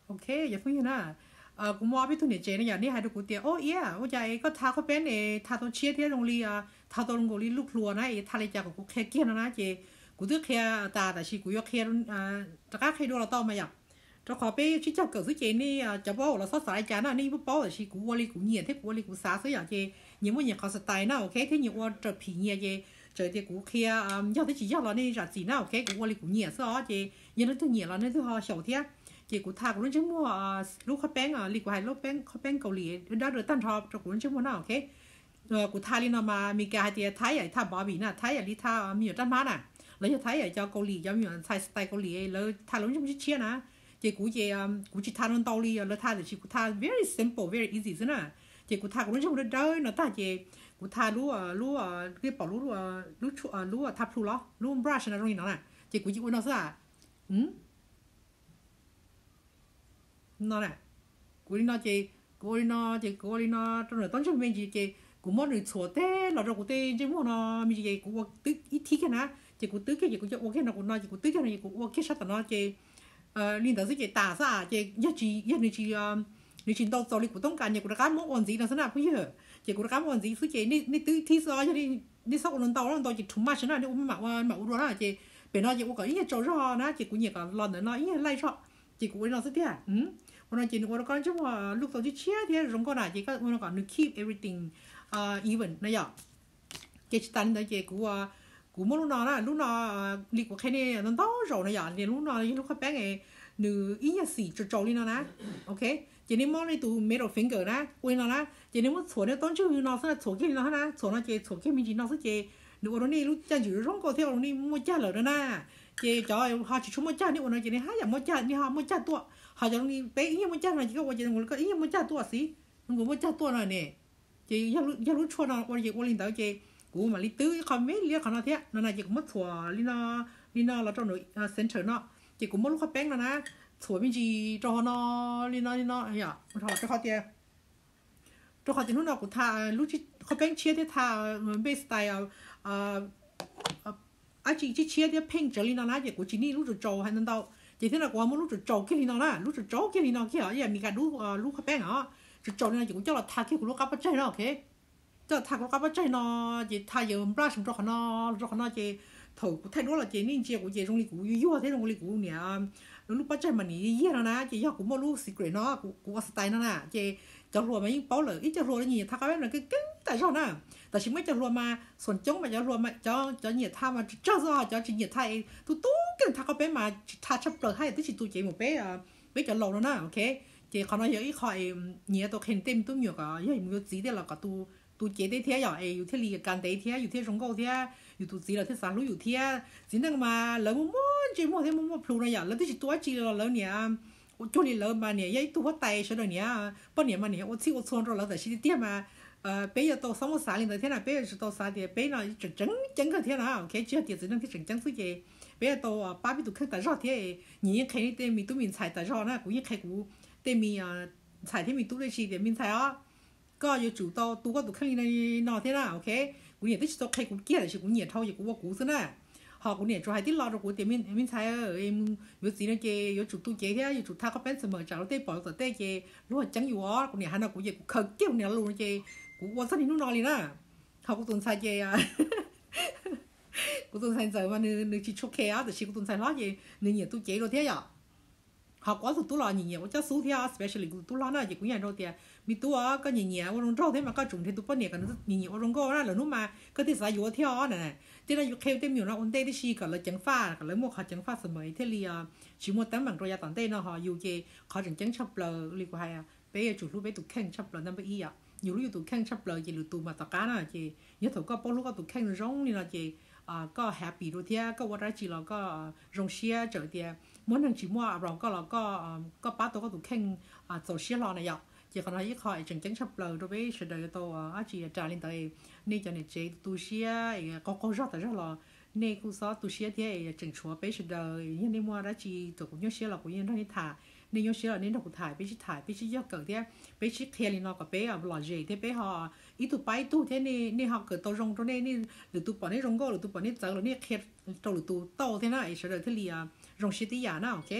Ok, yog phooj ywg na, kuv muaj ob peb tug niam tsev no yom, nej hais rau kuv tias, o iab, ua cas es koj tha qhov peb ne, tha tau tshiab thiab zoo li, tha tau zoo nkaus li lub hluas na, es tha li cas kom kuv qhia kiag no na. Ces kuv twb qhia tas, tab sis kuv yuav qhia, rov qab qhia dua los tau mas yom. Rau qhov peb sib cog kawm xwb ces nej cov paub los xob xav li cas no nej paub, tab sis kuv ua li kuv nyiam thiab kuv ua li kuv xav xwb yom. Ces nyias muaj nyias qhov style na, ok, thiab nyias ua raws phim nyias, ces txawm tias kuv qhia yog thiab tsis yog los nej zam txim na, ok, kuv ua li kuv nyiam xwb os. Ces yog leej twg nyiam los nej twb ho xyaum thiab. Ces kuv tha kuv lub ntsej muag, lub qhov peeb li kuv hais, lub peeb, qhov peeb Kaus Lim dawb dawb tag nrho rau kuv lub ntsej muag na, ok. Kuv tha li no mas Meskas hais tias tha ib yam li tha Bobbi na, tha ib yam li tha me nyuam rab hmab na, los yog tha ib yam cov Kaus Lim, cov me nyuam ntxhais style Kaus Lim lawv tha lub ntsej muag tshiab tshiab na. Ces kuv ces kuv tsis tha ntau li lawv tha, tab sis kuv tha very simple, very easy xwb na. Ces kuv tha kuv lub ntsej muag dawb dawb no tag ces kuv tha lub, lub, nej pom lub, lub tha plhu los lub brush no zoo li no na, ces kuv cia ua no xwb a. No na, kuv li no ces, kuv ua li no ces kuv ua li no rau nws tau ntsej me ntsis ces kuv muab nws txhuam teg los rau kuv tej ntsej muag no me ntsis ces kuv ua twb ib thib kiag na. Ces kuv twb kiag ces kuv cia ua kiag no, kuv no ces kuv twb kiag no ces kuv ua kiag sab tom no ces li ntawd xwb ces tas xwb a. Ces yog tsis, yog nws tsis, nws tsis ntau txaus li kuv toob kas ces kuv rov qab muab ua ntxiv no xwb na phooj ywg. Ces kuv rov qab muab ua ntxiv xwb ces nej twb ib thib xwb os, yog nej txhob ua ntau ntau ces too much na, nej ua mam ua, mam ua dua na. Ces pem no ces ua kom ib nyuag tsaus zog na, ces kuv nyiam kom los ntawm no ib nyuag laij zog, ces kuv ua li no xwb tiag. Ua no ces nws ua rau koj ntsej muag look tau tshiab tshiab thiab zoo nkauj na, ces koj ua no kom nws keep everything even na yom. Ces tsis tas li ntawd ces kuv, kuv muab lub no na, lub no li kuv qhia nej ntau ntau zaus na yom, li lub no yog lub qhov peeb, nws ib nyuag xim tsaus tsaus li no na. Ok, ces nej muab nej tus middle finger na ua li no na, ces nej muab txhuam nej tau ntsej no xwb na, txhuam kiag li no na, txhuam no ces txhuam kiag me ntsis no xwb ces nws ua rau nej lub caj ntswg zoo nkauj thiab ua rau nej muaj cag lawm na na. Ces cov ho tsis tshua muaj cag nej ua no ces nej haj yam muaj cag, nej ho muaj cag tuaj. Ho cov peb ib nyuag muaj cag no ces koj ua ces koj ib nyuag muaj cag tuaj xwb, nkaus muaj cag tuaj no ne. Ces yog lub tshuaj no ua ces ua li ntawd ces kuv mam li twb ib qho me li qhov no thiab no na, ces kuv muab txhuam li no, li no los rau nws center no, ces kuv muab lub qhov peeb no na, txhuam me ntsis rau hauv no, li no li no, rau qhov tias, rau qhov tias hnub no kuv tha lub qhov peeb tshiab thiab tha npej style dab tsi tshiab tshiab thiab pheej tsawv li no na, ces kuv tsis nij lub tsaus tsaus hais ntau ntau. Ces thiab no kuv ho muab lub tsaus tsaus kiag li no na, lub tsaus tsaus kiag li no kiag, ib yam Meskas dub lub qhov peeb os, tsaus tsaus li no ces kuv coj los tha kiag kuv lub qab pob tsaig no, ok. Coj los tha kuv lub qab pob tsaig no, ces tha yaws brush rau qhov no, los rau qhov no ces thaum kuv thaij duab los ces nej ntsia kuv ces zoo li kuv yuag yuag thiab zoo li kuv niam lub pob tsaig mas niam yiag no na, ces yog kuv muaj lub secret no, kuv ua style no na, ces cov hluas mas yeej paub lawm, ib co hluas nyiam tha qab peeb no keej keej tas zog na. Tab sis muaj ib co hluas mas xuam coob mas cov hluas, cov nyiam tha mas tsawg xwb, cov tsis nyiam tha es tu tu keej tha qab peeb mas tsis tha tshaj plaws hais twb tsis tu cev mus peb, peb cov laus no na, ok. Ces qhov no yog ib qho es nyiam tau qhia tej me tub me nyuam kom yog mus yuav txiv tej los kom tu cev tej thiab yom, es yus thiaj li kav ntev thiab yus thiaj zoo nkauj thiab yus tus txiv los thiaj xav hlub yus thiab. Txiv neej mas lawv muaj muaj ntsej muag thiab muaj muaj plhu no yom, lawv twb tsis tu dab tsi los lawv niam ua cuag li lawv mas niam yog ib tug huab tais sawv daws niam, poj niam mas niam ua txhij ua txhua rau lawv tam sim tiag tiag mas peb yuav tau xob muab xav li ntawd thiab na, peb yuav tsum tau xav tias peb no tseem tseem ceeb kawg thiab na, ok, tsis yog tias txiv neej thiaj tseem ceeb xwb ces peb yuav tau pab peb tus kheej tas zog thiab. Nyias yeej qhia nej tej me tub me ntxhais tas zog na, kuv yeej qhia kuv tej me ntxhais thiab me tub tib si tias me ntxhais os, koj yuav tsum tau tu koj tus kheej li no thiab na, ok. Kuv niam twb tsis tau qhia kuv kiag, tab sis kuv nyiam dhau ces kuv ua kuv xwb na. Ho kuv niam tsuas hais tib lo rau kuv tias me ntxhais, yuav txiv no ces yuav tsum tu cev thiab yuav tsum tha qhov peev xwm mas tsam luag tej pom tom tej ces luag ceeb yus os. Kuv niam hais no kuv ces kuv khaws kiag kuv niam lus no ces kuv ua txog niaj hnub no li na. Ho kuv tus ntxhais ces kuv tus ntxhais ntxawm mas nws tsis tshua care os, tab sis kuv tus ntxhais hlob ces nws nyiam tu cev dua thiab yom. Ho kuv ob tug tub los nyiam nyiam ua coj xub thiab, especially kuv tus tub hlob na, ces kuv yeej hais rau tias me tub os, koj nyiam nyiam ua zoo nraug thiab mas koj tsum nrhiav tus poj niam kom nws nyiam nyiam ua zoo nkauj na, lwm hnub mas koj thiaj xav yuav thiab os na. Tej no yus qhia tej me nyuam no ua ntej tib si kom lawv ceev faj, kom lawv muaj qhov ceev faj xwb mas thiaj li tsis muaj teeb meem rau yav tom ntej no. Ho yus ces qhov tseem ceeb tshaj plaws li kuv hais, peb yuav tsum hlub peb tus kheej tshaj plaws, number ib yom. Yus hlub yus tus kheej tshaj plaws ces lwm tus mas tom qab na. Ces yog thaum koj paub hlub koj tus kheej zoo li no ces koj happy dua thiab koj ua dab tsi los koj zoo siab, txawm tias muaj neeg tsis muaj around koj los koj pab tau koj tus kheej txaus siab hlo na yom. Ces qhov no ib qho es tseem ceeb tshaj plaws rau peb sawv daws yuav tau dab tsi ras li ntawd. Nej cov niam tsev tu siab es qaug qaug zog tas zog los nej kuj txhob tu siab thiab, tseem tshuav peb sawv daws. Yog nej muaj dab tsi kom kuv nyuaj siab los kuv yeej nrog nej tham, nej nyuaj siab los nej nrog kuv tham, peb sib tham, peb sib cog kawm thiab peb sib qhia li no kom peb lom zem thiab peb ho ib tug pab ib tug thiab nej ho kawm tau zoo rau nej, lwm tus pom nej zoo nkauj, lwm tus pom nej txawv los nej qhia rau lwm tus tau thiab na, es sawv daws thiaj li zoo siab tib yam na, ok.